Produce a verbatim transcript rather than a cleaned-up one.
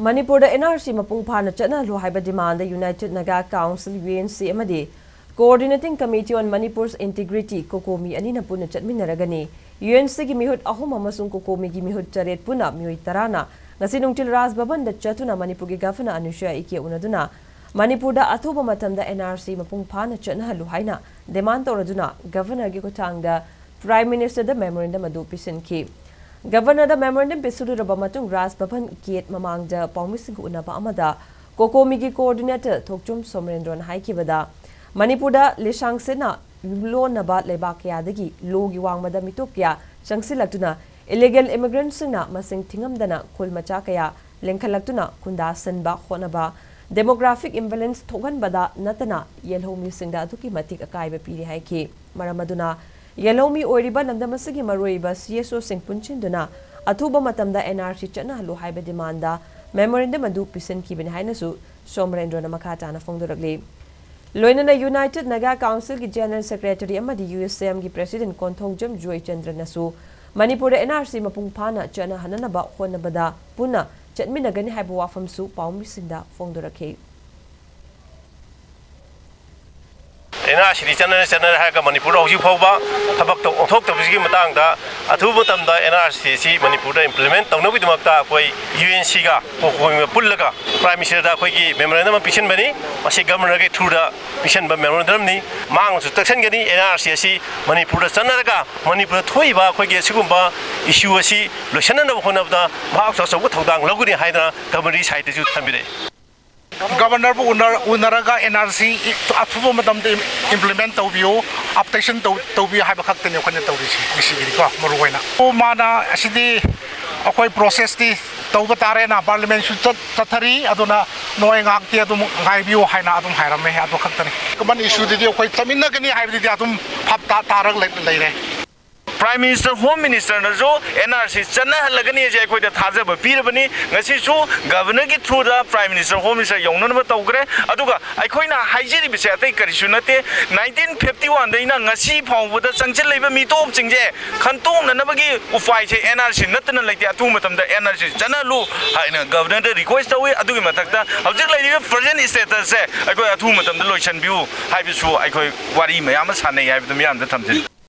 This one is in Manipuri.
ꯃꯅꯤꯄꯨꯔꯗ ꯑꯦꯟ ꯑꯥꯔ ꯁꯤ ꯃꯄꯨꯡ ꯐꯥꯅ ꯆꯠꯅꯍꯜꯂꯨ ꯍꯥꯏꯕ demand United Naga Council, U N C, ꯑꯃꯗꯤ Coordinating Committee on Manipure's Integrity, ꯀꯣꯀꯣꯃꯤ, ꯑꯅꯤꯅ ꯄꯨꯟꯅ ꯆꯠꯃꯤꯟꯅꯔꯒꯅꯤ꯫ ꯌꯨ ꯑꯦꯟ ꯁꯤꯒꯤ ꯃꯤꯍꯨꯠ ꯑꯍꯨꯝ ꯑꯃꯁꯨꯡ ꯀꯣꯀꯣꯃꯤꯒꯤ ꯃꯤꯍꯨꯠ ꯇꯔꯦꯠ ꯄꯨꯟꯅ ꯃꯤꯑꯣꯏ ꯇꯔꯥꯅ ꯉꯁꯤ ꯅꯨꯡꯊꯤꯜ ꯔꯥꯖ ꯚꯕꯟꯗ ꯆꯠꯇꯨꯅ ꯃꯅꯤꯄꯨꯔꯒꯤ ꯒꯚꯔꯅꯔ ꯑꯅꯨꯁꯨꯏꯌꯥ ꯎꯏꯀꯦ ꯎꯅꯗꯨꯅ ꯃꯅꯤꯄꯨꯔꯗ ꯑꯊꯨꯕ ꯃꯇꯝꯗ ꯑꯦꯟ ꯑꯥꯔ ꯁꯤ ꯃꯄꯨꯡ ꯐꯥꯅ ꯆꯠꯅꯍꯜꯂꯨ ꯍꯥꯏꯅ ꯗꯤꯃꯥꯟ ꯇꯧꯔꯗꯨꯅ ꯒꯚꯔꯅꯔꯒꯤ ꯈꯨꯠꯊꯥꯡꯗ ꯄ꯭ꯔꯥꯏꯝ ꯃꯤꯅꯤꯁꯇꯔꯗ ꯃꯦꯃꯣꯔꯦꯟꯗꯝ ꯑꯗꯨ ꯄꯤꯁꯤꯟꯈꯤ꯫ ꯒꯚꯔꯅꯔꯗ ꯃꯦꯃꯣꯔꯦꯟꯗꯝ ꯄꯤꯁꯤꯜꯂꯨꯔꯕ ꯃꯇꯨꯡ ꯔꯥꯖ ꯚꯕꯟ ꯒꯦꯠ ꯃꯃꯥꯡꯗ ꯄꯥꯎꯃꯤꯁꯤꯡꯒ ꯎꯅꯕ ꯑꯃꯗ ꯀꯣꯀꯣꯃꯤꯒꯤ ꯀꯣꯑꯣꯔꯗꯤꯅꯦꯇꯔ ꯊꯣꯛꯆꯣꯝ ꯁꯣꯃꯔꯦꯟꯗ꯭ꯔꯣꯅ ꯍꯥꯏꯈꯤꯕꯗ, ꯃꯅꯤꯄꯨꯔꯗ ꯂꯤꯁꯥꯡꯁꯤꯠꯅ ꯌꯨꯝꯂꯣꯟꯅꯕ ꯂꯩꯕꯥꯛ ꯀꯌꯥꯗꯒꯤ ꯂꯣꯒꯤ ꯋꯥꯡꯃꯗ ꯃꯤꯇꯣꯞ ꯀꯌꯥ ꯆꯪꯁꯤꯜꯂꯛꯇꯨꯅ ꯏꯂꯤꯒꯦꯜ ꯏꯃꯤꯒ꯭ꯔꯦꯟꯠꯁꯤꯡꯅ ꯃꯁꯤꯡ ꯊꯤꯉꯝꯗꯅ ꯈꯨꯜ ꯃꯆꯥ ꯀꯌꯥ ꯂꯤꯡꯈꯠꯂꯛꯇꯨꯅ ꯈꯨꯟꯗꯥꯁꯤꯟꯕ ꯍꯣꯠꯅꯕ, ꯗꯦꯃꯣꯒ꯭ꯔꯥꯐꯤꯛ ꯏꯝꯕꯦꯂꯦꯟꯁ ꯊꯣꯛꯍꯟꯕꯗ ꯅꯠꯇꯅ ꯌꯦꯜꯍꯧꯃꯤꯁꯤꯡꯗ ꯑꯗꯨꯛꯀꯤ ꯃꯇꯤꯛ ꯑꯀꯥꯏꯕ ꯄꯤꯔꯤ ꯍꯥꯏꯈꯤ꯫ ꯃꯔꯝ ꯑꯗꯨꯅ ꯌꯦꯜꯍꯧꯃꯤ ꯑꯣꯏꯔꯤꯕ ꯂꯝꯗꯝ ꯑꯁꯤꯒꯤ ꯃꯔꯨꯑꯣꯏꯕ ꯁꯤ ꯑꯦꯁ ꯑꯣꯁꯤꯡ ꯄꯨꯟꯁꯤꯟꯗꯨꯅ ꯑꯊꯨꯕ ꯃꯇꯝꯗ ꯑꯦꯟ ꯑꯥꯔ ꯁꯤ ꯆꯠꯅꯍꯜꯂꯨ ꯍꯥꯏꯕ ꯗꯤꯃꯥꯟꯗ ꯃꯦꯃꯣꯔꯦꯟꯗꯝ ꯑꯗꯨ ꯄꯤꯁꯤꯟꯈꯤꯕꯅꯤ ꯍꯥꯏꯅꯁꯨ ꯁꯣꯃꯔꯦꯟꯗ꯭ꯔꯣꯅ ꯃꯈꯥ ꯇꯥꯅ ꯐꯣꯡꯗꯣꯔꯛꯂꯤ꯫ ꯂꯣꯏꯅꯅ ꯌꯨꯅꯥꯏꯇꯦꯗ ꯅꯥꯒꯥ ꯀꯥꯎꯟꯁꯤꯜꯒꯤ ꯖꯦꯅꯔꯦꯜ ꯁꯦꯀ꯭ꯔꯦꯇꯔꯤ ꯑꯃꯗꯤ ꯌꯨ ꯑꯦꯁ ꯑꯦꯝꯒꯤ ꯄ꯭ꯔꯦꯁꯤꯗꯦꯟꯠ ꯀꯣꯟꯊꯧꯖꯝ ꯖꯣꯏꯆꯟꯗ꯭ꯔꯅꯁꯨ ꯃꯅꯤꯄꯨꯔꯗ ꯑꯦꯟ ꯑꯥꯔ ꯁꯤ ꯃꯄꯨꯡ ꯐꯥꯅ ꯆꯠꯅꯍꯟꯅꯅꯕ ꯍꯣꯠꯅꯕꯗ ꯄꯨꯟꯅ ꯆꯠꯃꯤꯟꯅꯒꯅꯤ ꯍꯥꯏꯕ ꯋꯥꯐꯝꯁꯨ ꯄꯥꯎꯃꯤꯁꯤꯡꯗ ꯐꯣꯡꯗꯣꯔꯛꯈꯤ꯫ ꯑꯦꯟ ꯑꯥꯔ ꯁꯤꯗꯤ ꯆꯠꯅꯔꯦ, ꯆꯠꯅꯔꯦ ꯍꯥꯏꯔꯒ ꯃꯅꯤꯄꯨꯔꯗ ꯍꯧꯖꯤꯛ ꯐꯥꯎꯕ ꯊꯕꯛꯇ ꯑꯣꯟꯊꯣꯛꯇꯕꯁꯤꯒꯤ ꯃꯇꯥꯡꯗ ꯑꯊꯨꯕ ꯃꯇꯝꯗ ꯑꯦꯟ ꯑꯥꯔ ꯁꯤꯁꯤ ꯃꯅꯤꯄꯨꯔꯗ ꯏꯝꯄ꯭ꯂꯤꯃꯦꯟꯠ ꯇꯧꯅꯕꯒꯤꯗꯃꯛꯇ ꯑꯩꯈꯣꯏ ꯌꯨ ꯑꯦꯟ ꯁꯤꯒ ꯀꯣꯀꯣꯃꯤꯒ ꯄꯨꯜꯂꯒ ꯄ꯭ꯔꯥꯏꯝ ꯃꯤꯅꯤꯁꯇꯔꯗ ꯑꯩꯈꯣꯏꯒꯤ ꯃꯦꯃꯣꯔꯦꯟꯗꯝ ꯑꯃ ꯄꯤꯁꯤꯟꯕꯅꯤ꯫ ꯃꯁꯤ ꯒꯕꯔꯅꯔꯒꯤ ꯊ꯭ꯔꯨꯗ ꯄꯤꯁꯤꯟꯕ ꯃꯦꯃꯣꯔꯦꯟꯗꯝꯅꯤ꯫ ꯃꯍꯥꯛꯅꯁꯨ ꯇꯛꯁꯤꯟꯒꯅꯤ꯫ ꯑꯦꯟ ꯑꯥꯔ ꯁꯤ ꯑꯁꯤ ꯃꯅꯤꯄꯨꯔꯗ ꯆꯠꯅꯔꯒ ꯃꯅꯤꯄꯨꯔꯗ ꯊꯣꯛꯏꯕ ꯑꯩꯈꯣꯏꯒꯤ ꯑꯁꯤꯒꯨꯝꯕ ꯏꯁꯨ ꯑꯁꯤ ꯂꯣꯏꯁꯤꯟꯅꯅꯕ ꯍꯣꯠꯅꯕꯗ ꯃꯍꯥꯛꯁꯨ ꯑꯆꯧꯕ ꯊꯧꯗꯥꯡ ꯂꯧꯒꯅꯤ ꯍꯥꯏꯗꯅ ꯒꯕꯔꯅꯔꯒꯤ ꯁꯥꯏꯠꯇꯁꯨ ꯊꯝꯕꯤꯔꯛꯏ꯫ ꯒꯕꯔꯅꯔꯕꯨ ꯎꯅ-, ꯎꯅꯔꯒ ꯑꯦꯟ ꯑꯥꯔ ꯁꯤ ꯑꯊꯨꯕ ꯃꯇꯝꯗ ꯏꯝ-, ꯏꯝꯄ꯭ꯂꯤꯃꯦꯟꯠ ꯇꯧꯕꯤꯌꯨ, ꯑꯞꯗꯦꯁꯟ ꯇꯧ-, ꯇꯧꯕꯤꯌꯨ ꯍꯥꯏꯕ ꯈꯛꯇꯅꯤ ꯑꯩꯈꯣꯏꯅ ꯇꯧꯔꯤꯁꯤ ꯉꯁꯤꯒꯤꯗꯤꯀꯣ, ꯃꯔꯨ ꯑꯣꯏꯅ꯫ ꯑꯣ, ꯃꯥꯅ ꯑꯁꯤꯗꯤ ꯑꯩꯈꯣꯏ ꯄ꯭ꯔꯣꯁꯦꯁꯇꯤ ꯇꯧꯕ ꯇꯥꯔꯦꯅ, ꯄꯥꯔꯂꯤꯌꯥꯃꯦꯟꯠꯁꯨ ꯆꯠ-, ꯆꯠꯊꯔꯤ, ꯑꯗꯨꯅ ꯅꯣꯏ ꯉꯥꯏꯍꯥꯛꯇꯤ ꯑꯗꯨꯝ ꯉꯥꯏꯕꯤꯌꯨ ꯍꯥꯏꯅ ꯑꯗꯨꯝ ꯍꯥꯏꯔꯝꯃꯦ, ꯑꯗꯨ ꯈꯛꯇꯅꯤ꯫ ꯀꯃꯟ ꯏꯁꯨꯗꯨꯗꯤ ꯑꯩꯈꯣꯏ ꯆꯠꯃꯤꯟꯅꯒꯅꯤ ꯍꯥꯏꯕꯗꯨꯗꯤ ꯑꯗꯨꯝ ꯚꯥꯞ ꯇꯥ-, ꯇꯥꯔꯒ ꯂꯩ-, ꯂꯩꯔꯦ꯫ Prime Minister, Home Ministerꯅꯁꯨ N R C ꯆꯠꯅꯍꯜꯂꯒꯅꯤ ꯍꯥꯏꯁꯦ ꯑꯩꯈꯣꯏꯗ ꯊꯥꯖꯕ ꯄꯤꯔꯕꯅꯤ꯫ ꯉꯁꯤꯁꯨ Governorꯒꯤ throughꯗ Prime Minister, Home Minister ꯌꯧꯅꯅꯕ ꯇꯧꯈ꯭ꯔꯦ꯫ ꯑꯗꯨꯒ ꯑꯩꯈꯣꯏꯅ ꯍꯥꯏꯖꯔꯤꯕꯁꯦ ꯑꯇꯩ ꯀꯔꯤꯁꯨ ꯅꯠꯇꯦ꯫ Nineteen fifty oneꯗꯩꯅ ꯉꯁꯤ ꯐꯥꯎꯕꯗ ꯆꯪꯁꯤꯜꯂꯛꯏꯕ ꯃꯤꯇꯣꯞꯁꯤꯡꯁꯦ ꯈꯟꯇꯣꯛꯅꯅꯕꯒꯤ ꯎꯄꯥꯏꯁꯦ N R C ꯅꯠꯇꯅ ꯂꯩꯇꯦ꯫ ꯑꯊꯨꯕ ꯃꯇꯝꯗ N R C ꯆꯠꯅꯍꯜꯂꯨ ꯍꯥꯏꯅ Governorꯗ request ꯇꯧꯏ꯫ ꯑꯗꯨꯒꯤ ꯃꯊꯛꯇ ꯍꯧꯖꯤꯛ ꯂꯩꯔꯤꯕ present statusꯁꯦ ꯑꯩꯈꯣꯏ ꯑꯊꯨꯕ ꯃꯇꯝꯗ ꯂꯣꯏꯁꯤꯟꯕꯤꯌꯨ ꯍꯥꯏꯕꯁꯨ ꯑꯩꯈꯣꯏ ꯋꯥꯔꯤ ꯃꯌꯥꯝ ꯑꯃ ꯁꯥꯟꯅꯩ ꯍꯥꯏꯕꯗꯨ ꯃꯤꯌꯥꯝꯗ ꯊꯝꯖꯔꯤ꯫